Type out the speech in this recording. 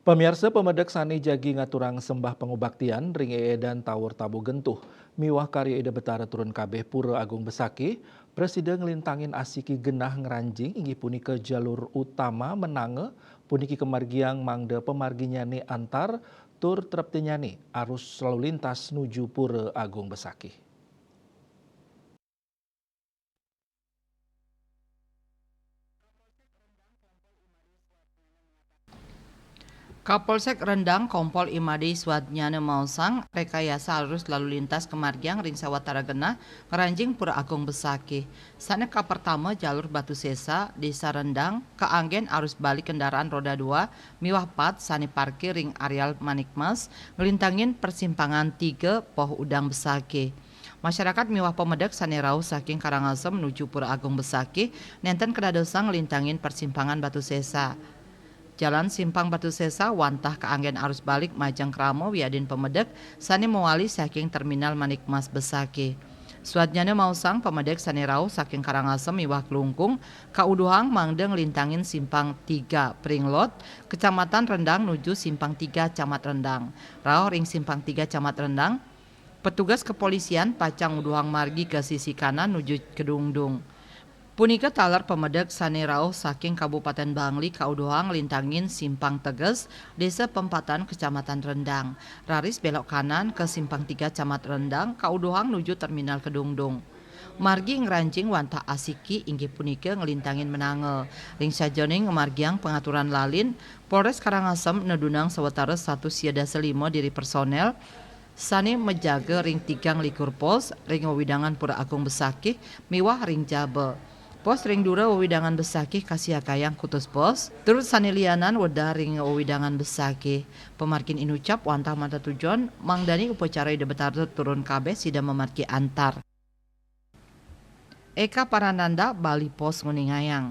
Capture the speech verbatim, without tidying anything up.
Pamiarsa, pamedek sane jagi ngaturang sembah pangubaktian ring eedan Taur Tabo Gentuh miwah karya Ida Betara turun kabeh Pura Agung Besakih, prasida nglintangin asiki genah ngranjing, inggih punika jalur utama Menanga, puniki kamargiang mangda pamarginyane antar tur treptinyane arus lalu lintas nuju Pura Agung Besakih. Kapolsek Rendang Kompol Imade Swadnyana maosang, rekayasa arus lalu lintas kamargiang ring sawatara genah ngranjing Pura Agung Besakih. Sane kapertama, jalur Batu Sesa, Desa Rendang, kaanggen arus balik kendaraan roda dua miwah pat sane parkir ring areal Manikmas, nglintangin persimpangan tiga Poh Udang Besakih. Masyarakat miwah pamedek sane rauh saking Karangasem nuju Pura Agung Besakih nenten kadadosang nglintangin persimpangan Batu Sesa. Jalan Simpang Batu Sesa wantah kaanggen arus balik majeng krama wiadin pamedek sane mawali saking Terminal Manikmas Besakih. Swadnyana maosang, pamedek sane rauh saking Karangasem miwah Klungkung kauduhang mangda nglintangin Simpang tiga Pringlot, Kecamatan Rendang nuju Simpang tiga Camat Rendang. Rauh ring Simpang tiga Camat Rendang, petugas kepolisian pacang nguduhang margi ka sisi kanan nuju Kedungdung. Punika taler pamedek sane rauh saking Kabupaten Bangli kauduhang nglintangin Simpang Teges, Desa Pempatan, Kecamatan Rendang. Raris belok kanan ka Simpang tiga Camat Rendang, kauduhang nuju Terminal Kedungdung. Margi ngranjing wantah asiki, inggih punika nglintangin Menanga. Ring sajeroning ngamargiang pangaturan lalin, Polres Karangasem nedunang sawatara satus sia dasa lima diri personel sane majaga ring tigang likur pos ring wewidangan Pura Agung Besakih miwah ring jaba. Pos ring dura wewidangan Besakih kasiagayang kutus pos, tur sane lianan wedah ring wewidangan Besakih. Pamargin inucap wantah matujon, mangdane upacara Ida Betara turun kabeh sida mamargi antar. Eka Parananda, Bali Post, nguningayang,